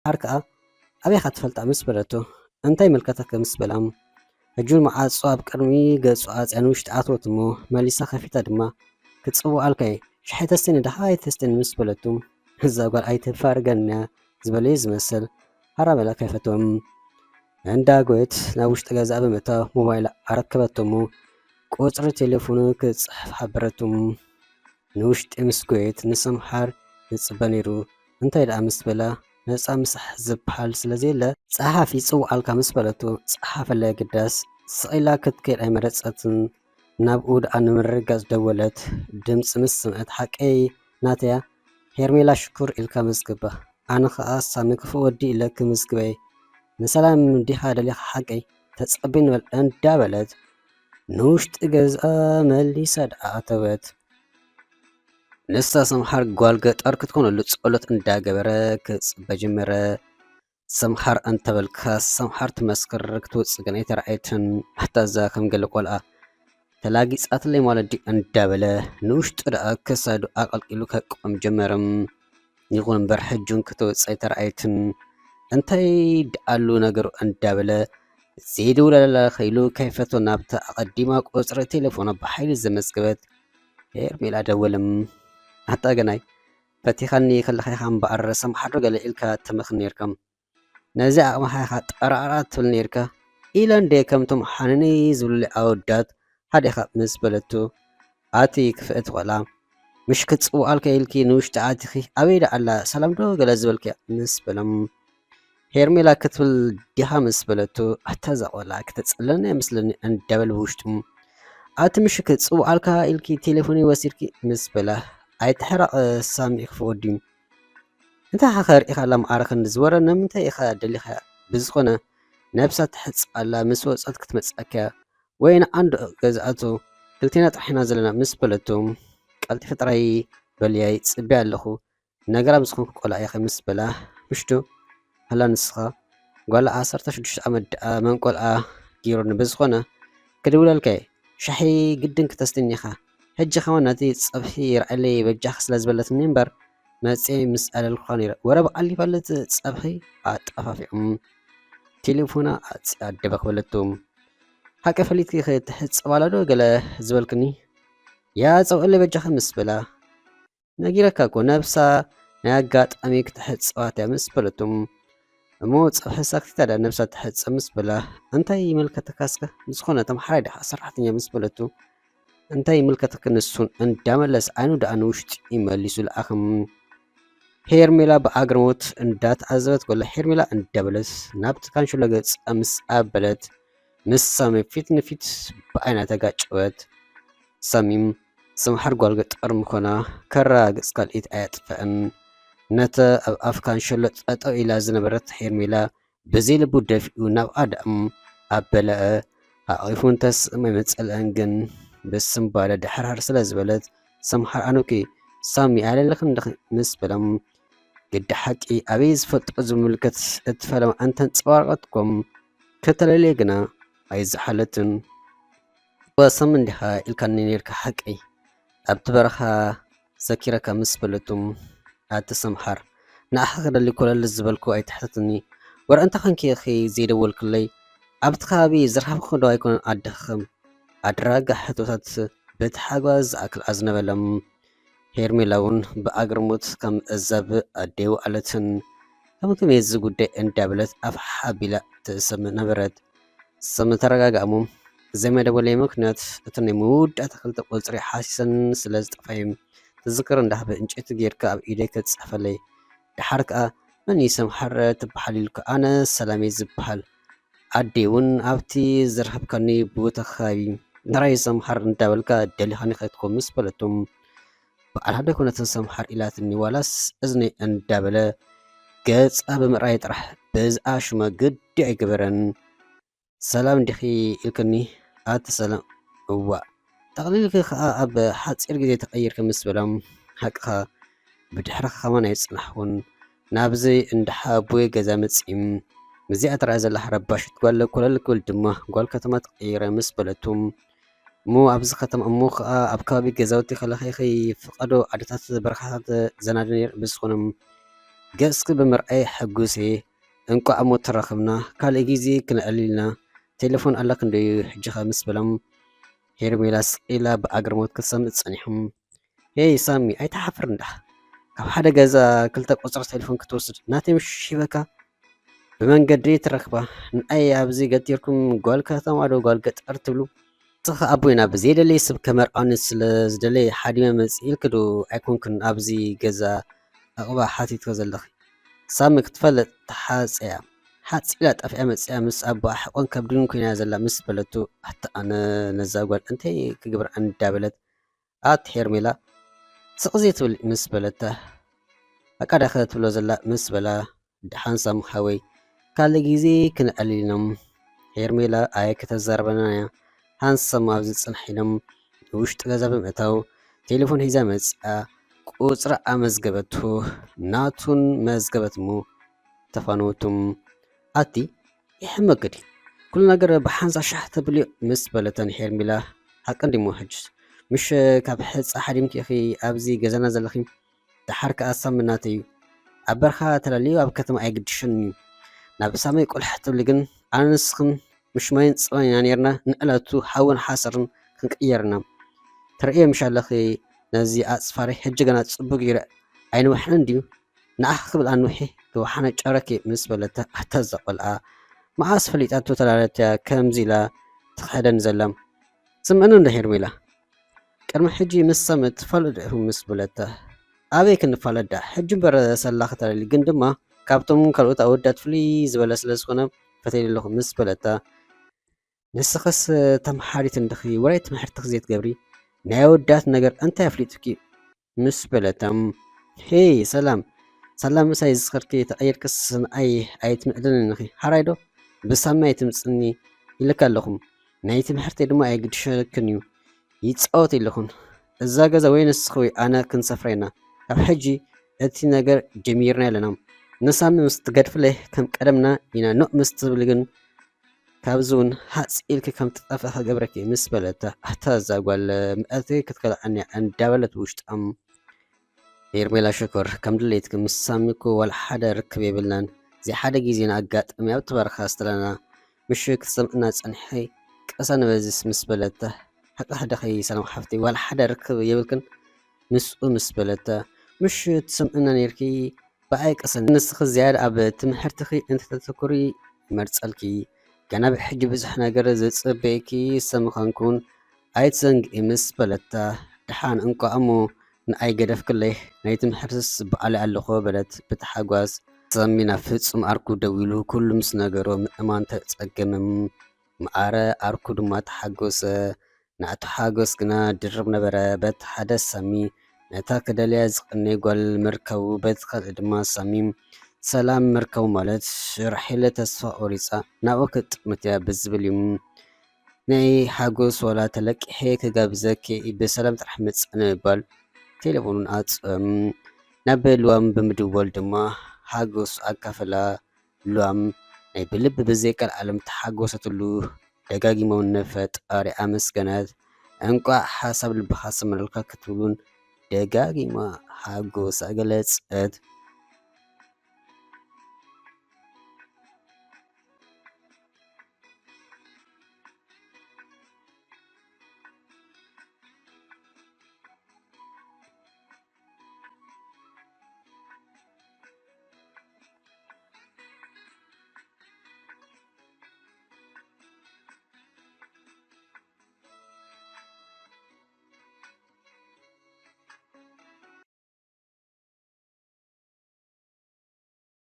ድሓር ከኣ ኣበይ ኢኻ ትፈልጣ ምስ በለቶ፣ እንታይ ይምልከተኪ ምስ በላ፣ ሕጂ እውን መዓጾ ኣብ ቅድሚ ገጹ ኣጽያ ንውሽጢ ኣተወት እሞ መሊሳ ከፊታ ድማ ክጽውዓልካ እየ፣ ሻሂ ተስትኒ ድኻ ኣይተስትኒ ምስ በለቱ፣ እዛ ጓል ኣይትፋርገንያ ዝበለዮ ዝመስል ሃራ በላ ከይፈትዎም። እንዳጎየት ናብ ውሽጢ ገዛ ብምእታው ሞባይላ ኣረከበቶ እሞ ቁጽሪ ቴሌፎኑ ክጽሕፍ ሓበረቱ። ንውሽጢ ምስ ጎየት ንሰምሓር ይጽበ ነይሩ። እንታይ ደኣ ምስ በላ፣ ነጻ ምሳሕ ዝበሃል ስለ ዘየለ፣ ጸሓፍ ይጽውዓልካ ምስ በለቶ፣ ጸሓፈላ የግዳስ። ስቕ ኢላ ክትከይድ ኣይመረጸትን። ናብኡ ደኣ ንምርግጋጽ ደወለት። ድምጺ ምስ ሰምዐት፣ ሓቀይ ናተያ፣ ሄርሜላ ሽኩር ኢልካ መዝግባ። ኣነ ኸኣ ሳሚ ክፉእ ወዲ ኢለ ክምዝግበይ። ንሰላም ዲኻ ደሊኻ ሓቀይ? ተጸበይ ንበል እንዳበለት ንውሽጢ ገዛ መሊሳ ደኣ ኣተወት። ንሳ ሰምሓር ጓል ገጠር ክትኮነሉ ጸሎት እንዳገበረ ክጽበ ጀመረ። ሰምሓር እንተበልካ ሰምሓር ትመስክር ክትወጽእ ግን ኣይተራእየትን። ኣታ እዛ ከም ገለ ቆልዓ ተላጊጻትለይ ማለት ድዩ እንዳበለ ንውሽጡ ደኣ ክሳዱ ኣቐልቂሉ ከቋም ጀመረ። ይኹን እምበር ሕጂ እውን ክትወጽእ ኣይተራእየትን። እንታይ ደኣሉ ነገሩ እንዳበለ ዘይደውለላ ከይሉ ከይፈቶ ናብታ ኣቐዲማ ቁጽሪ ቴሌፎና ብሓይሊ ዘመዝገበት ሄርሜላ ደወለ። ኣታ ገናይ ፈቲኻኒ ከለኻ ኢኻ እምበኣር ሰምሓር ዶ ገለ ኢልካ ትምኽን ነይርካ። ነዚ ዓቕምኻ ኢኻ ጠራዕራዕ ትብል ነይርካ ኢለ እንድየ ከምቶም ሓነነይ ዝብሉለይ ኣወዳት ሓደ ኢኻ ምስ በለቶ፣ ኣቲ ክፍእቲ ቆልዓ፣ ምሽ ክጽውዓልካ ኢልኪ ንውሽጢ ኣቲኺ ኣበይ ደኣ ኣላ ሰላም ዶ ገለ ዝበልክያ ምስ በሎም፣ ሄርሜላ ክትብል ዲኻ ምስ በለቶ፣ ኣታ እዛ ቆልዓ ክተጽልለኒ እያ መስለኒ እንዳበለ ብውሽጡ፣ ኣቲ ምሽ ክጽውዓልካ ኢልኪ ቴሌፎነይ ወሲድኪ ምስ በላ፣ ኣይትሕረቕ ሳሚ ክፉእ ወዲ፣ እንታይ ኢኻ ከርእኻ ኣላ መዓረ ክንዲ ዝበረ ንምንታይ ኢኻ ደሊኻያ? ብዝኾነ ነብሳ ትሕጽብ ኣላ ምስ ወጸት ክትመጽኣካ እያ ወይ ንዓንዶ ገዝኣቶ ክልቴና ጥራሕ ኢና ዘለና ምስ በለቶ፣ ቀልጢፈ ጥራይ በልያ ይጽበያ ኣለኹ። ነገራ ብዝኾንኩ ቆልዓ ኢኺ ምስ በላ፣ ምሽቱ ኣላ ንስኻ ጓል ዓሰርተ ሽዱሽተ ዓመት ደኣ መን ቆልዓ ገይሩኒ ብዝኾነ ክድውለልካ እየ። ሻሒ ግድን ክተስትኒ ኢኻ። ሕጂ ከማን ነቲ ጸብሒ ይርኣየለይ በጃኺ ስለ ዝበለትኒ እምበር መጽየ ምስ ኣለልኩኻ ነይረ። ወረ በዓል ይፈልጥ ጸብሒ ኣጠፋፊዖም ቴሌፎና ኣጽያ ደበኽ በለቶ። ሓቂ ፈሊጥኪ ኢኺ ትሕጸብ ኣላ ዶ ገለ ዝበልክኒ? ያ ጸውዕለይ በጃኺ ምስ በላ ነጊረካ እኮ ነብሳ ናይ ኣጋጣሚ ክትሕጸባት እያ ምስ በለቶም፣ እሞ ጸብሒ ሳክቲታ ድያ ነብሳ ትሕጸብ ምስ በላ፣ እንታይ ይምልከተካ እስከ? ብዝኾነ ተምሓራይ ዲኻ ሰራሕተኛ ምስ በለቱ፣ እንታይ ይምልከተኪ ንሱን እንዳመለስ ዓይኑ ደኣ ንውሽጢ መሊሱ ለኣኸም። ሄርሜላ ብኣግርሞት እንዳተዓዘበት ከሎ ሄርሜላ እንዳበለት ናብቲ ካንሸሎ ገጻ ምስ ኣበለት፣ ምስ ሳሚ ፊት ንፊት ብዓይና ተጋጨወት። ሳሚም ሰምሓር ጓል ገጠር ምዃና ከረጋግጽ ካልኢት ኣየጥፈአን። ነተ ኣብ ኣፍ ካንሸሎ ጠጠው ኢላ ዝነበረት ሄርሜላ ብዘይ ልቡ ደፊኡ ናብ ኣዳም ኣበለአ። ኣቒፉ እንተስእም ኣይመጸልአን ግን ብስምባደ ድሕርሕር ስለ ዝበለት ሰምሓር ኣኑኪ ሳሚ ኣለለኽን ዲኺ ምስ በሎም ግዲ ሓቂ ኣበይ ዝፈልጦ ዝምልከት እቲ ፈለማ እንተንጸባረቐትኩም ከተለልየ ግና ኣይዝሓለትን። እወ ሳሚ እንዲኻ ኢልካኒ ነይርካ ሓቀይ ኣብቲ በረኻ ዘኪረካ ምስ በለቱ ኣቲ ሰምሓር ንኣኻ ክደሊ ኮለል ዝበልኩ ኣይትሕተትኒ ወረ እንታይ ኾንኪ ኢኺ ዘይደወልክለይ ኣብቲ ከባቢ ዝረኸብኩ ዶ ኣይኮነን ኣደኽም ኣድራጋ ሕቶታት በቲ ሓጓስ ዝኣክል ኣዝነበሎም። ሄርሜላ እውን ብኣግርሞት ከም እዛ ብኣደይ ወዓለትን። ከም ከመይ እዚ ጉዳይ እንዳበለት ኣፍ ሓቢላ ትእሰም ነበረት። ሰም ተረጋጋእሞ ዘይመደበለይ ምክንያት እቲ ናይ መወዳእታ ክልተ ቁፅሪ ሓሲሰን ስለ ዝጠፋዩ ትዝክር እንዳሃበ ዕንጨይቲ ጌርካ ኣብ ኢደይ ከትፅሕፈለይ። ደሓር ከዓ መን እዩ ሰምሓር ትበሃል ኢልኩ ኣነ ሰላሜ ዝበሃል ኣደይ እውን ኣብቲ ዝረኸብካኒ ቦታ ከባቢ ንራይ ሰምሓር እንዳበልካ ደሊኻኒ ከይትኮን ምስ በለቶም በዓል ሃደ ኮነትን ሰምሓር ኢላትኒ ዋላስ እዝነይ እንዳበለ ገጻ ብምርኣይ ጥራሕ በዝኣ ሽማ ግዲ ኣይገበረን። ሰላም ዲኺ ኢልክኒ ኣቲ ሰላም እዋእ ጠቕሊልኪ ከኣ ኣብ ሓጺር ግዜ ተቐይርኪ ምስ በሎም ሓቅኻ ብድሕርኻ ከማን ኣይጸናሕኩን ናብዚ እንዳ ሓቦይ ገዛ መጺእም እዚኣ ትረኣ ዘላ ረባሽት ጓል ኮለል ክብል ድማ ጓል ከተማ ተቐይረ ምስ በለቶም እሞ ኣብዚ ከተማ እሞ ከኣ ኣብ ከባቢ ገዛውቲ ከለኺ ፍቓዶ ዓድታት በረኻታት ዘናዲ ነይረ ብዝኾነ ገጽኪ ብምርኣይ ሕጉስ እየ። እንቋዕ እሞ ተራኸብና፣ ካልእ ግዜ ክነዕልል ኢና። ቴሌፎን ኣለኪ እንድዩ ሕጂኸ? ምስ በሎም፣ ሄርሜላ ስቕ ኢላ ብኣግራሞት ክትሰምዕ ጸኒሖም። ሄይ ሳሚ፣ ኣይትሓፍርን ደኣ? ካብ ሓደ ገዛ ክልተ ቁጽሪ ቴሌፎን ክትወስድ ናተይ ምሽ ሂበካ? ብመንገዲ ትረኽባ። ንኣይ ኣብዚ ገቲርኩም ጓል ከተማ ዶ ጓል ገጠር ትብሉ? ንስኺ ኣቦይ ናብ ዘይደለየ ሰብ ከመርዖኒ ስለ ዝደለየ ሓዲመ መጽእ ኢልኪ ዶ ኣይኮንክን ኣብዚ ገዛ ዕቑባ ሓቲትኪ ዘለኺ? ሳሚ ክትፈልጥ ተሓጽያ ሓጺላ ጠፊኣ መጽያ ምስ ኣቦኣ ሕቖን ከብድን ኮይና ዘላ ምስ በለቱ፣ ኣታ ኣነ ነዛ ጓል እንታይ ክግብራ እንዳበለት ኣት ሄርሜላ ስቕ ዘይትብል ምስ በለታ፣ በቃ ዳኸ ትብሎ ዘላ ምስ በላ፣ ደሓን ሳሚ ሓወይ ካልእ ግዜ ክንዕልል ኢሎም። ሄርሜላ ኣየ ከተዛርበና እያ። ሃንሳም ኣብዚ ጽንሕ ኢሎም ንውሽጢ ገዛ ብምእታው ቴሌፎን ሒዛ መጽኣ። ቁጽራ ኣመዝገበቱ። ናቱን መዝገበት እሞ ተፋነወቱም። ኣቲ ይሕመቅዲ ኩሉ ነገር ብሓንሳ ሻሕ ተብልዮ ምስ በለተን ሄርሜላ፣ ሓቂ እንዲሞ ሕጅስ ምሽ ካብ ሕፃ ሓዲምኪ ኢኺ ኣብዚ ገዛና ዘለኺ? ደሓር ከኣ ሳሚ ናተይ እዩ። ኣብ በረኻ ተላልዩ ኣብ ከተማ ኣይግድሸን እዩ። ናብ ሳመይ ቁልሕ ትብሊ ግን ኣነ ንስኽን ምሽ ማይን ጽባን ኢና ኔርና ንዕለቱ ሓውን ሓሰርን ክንቅየር ኢና። ትርእዮ ምሽ ኣለኺ ነዚ ኣጽፋሪ ሕጂ ገና ጽቡቅ ገይረ ኣይንውሕንን ድዩ? ንዓኺ ክብል ኣንውሒ ክወሓነ ጨረኪ ምስ በለታ ኣታ እዛ ቆልዓ መዓስ ፈሊጣቶ ተላለትያ ከምዚ ኢላ ትኽሕደኒ ዘላ። ስምዕኒ እንዶ ሄርሜላ ቅድሚ ሕጂ ምስ ሳሚ ትፋለጡ ኢኹም ምስ በለታ፣ ኣበይ ክንፋለጥ ደኣ? ሕጂ እምበር ሰላኺ ተላልዩ፣ ግን ድማ ካብቶም ካልኦት ኣወዳት ፍልይ ዝበለ ስለ ዝኾነ ፈትየሉ ኣለኹ ምስ በለታ፣ ንስኽስ ተምሓሪት እንድኺ ወላይ ትምሕርትኺ ዘይትገብሪ ናይ ኣወዳት ነገር እንታይ ኣፍሊጡኪ? ምስ በለታ፣ ሄይ ሰላም፣ ሳላ ምሳይ ዝኸድኪ ተቐይርክስ ንኣይ ኣይትምዕድንን ኢኺ፣ ሓራይ ዶ? ብሳሚ ኣይትምጽኒ ኢልካ ኣለኹ፣ ናይ ትምሕርተይ ድማ ኣይግድሸክን እዩ። ይጻወት ኣለኹን። እዛ ገዛ ወይ ንስኺ ወይ ኣነ ክንሰፍራ ኢና። ካብ ሕጂ እቲ ነገር ጀሚርና ኣለና። ንሳሚ ምስ ትገድፍለይ ከም ቀደምና ኢና ኖእ ምስ ትብሊ ግን ካብዚ እውን ሃጽ ኢልኪ ከም ትጠፍኢ ክገብረኪ ምስ በለታ፣ ኣታ እዛ ጓል ምእቲ ክትከልኣኒ እያ እንዳበለት ውሽጣም ሄርሜላ ሽኮር ከም ድሌትኪ ምስ ሳሚ እኮ ዋላ ሓደ ርክብ የብልናን። እዚ ሓደ ግዜ ንኣጋጣሚ ኣብቲ በረኻ ስተለና ምሽ ክትሰምዕና ጸንሐ ቀሳ ንበዝስ ምስ በለታ፣ ሓቂ ሕደኸይ ሰላም ሓፍተይ ዋላ ሓደ ርክብ የብልክን ምስኡ ምስ በለታ፣ ምሽ ትሰምዕና ኔርኪ ብኣይ ቀሰን ንስኺ ዝያዳ ኣብ ትምሕርትኺ እንተተተኩሪ ይመርጸልኪ። ገና ብሕጂ ብዙሕ ነገር ዝጽበየኪ ሰምኻንኩን ኣይትዘንግኢ ምስ በለታ፣ ደሓን እንቋ እሞ ንኣይ ገደፍክለይ ናይ ትምሕርትስ በዓለይ ኣለኹ በለት ብተሓጓስ። ሰሚና ፍጹም ኣርኩ ደዊሉ ኩሉ ምስ ነገሮ ምእማን ተጸገመም። መኣረ ኣርኩ ድማ ተሓጎሰ። ናቱ ሓጎስ ግና ድርብ ነበረ። በቲ ሓደ ሳሚ ነታ ክደልያ ዝቐነየ ጓል ምርካቡ፣ በቲ ካልእ ድማ ሳሚ ሰላም ምርካቡ ማለት ራሄለ ተስፋ ቆሪጻ ናብኡ ክትጥምት እያ ብዝብል እዩ። ናይ ሓጎስ ዋላ ተለቂሐ ክጋብዘኪ ብሰላም ጥራሕ ምጻእ ንምባል ቴሌፎኑን ኣጽም ናብ ልዋም ብምድዋል ድማ ሓጎስ ኣካፈላ። ሉዋም ናይ ብልቢ ብዘይ ቀልዓለም ተሓጎሰትሉ። ደጋጊሞም ንፈጣሪ ኣመስገነት። እንቋዕ ሓሳብ ልብኻ ሰመረልካ ክትብሉን ደጋጊማ ሓጎሳ ገለጸት።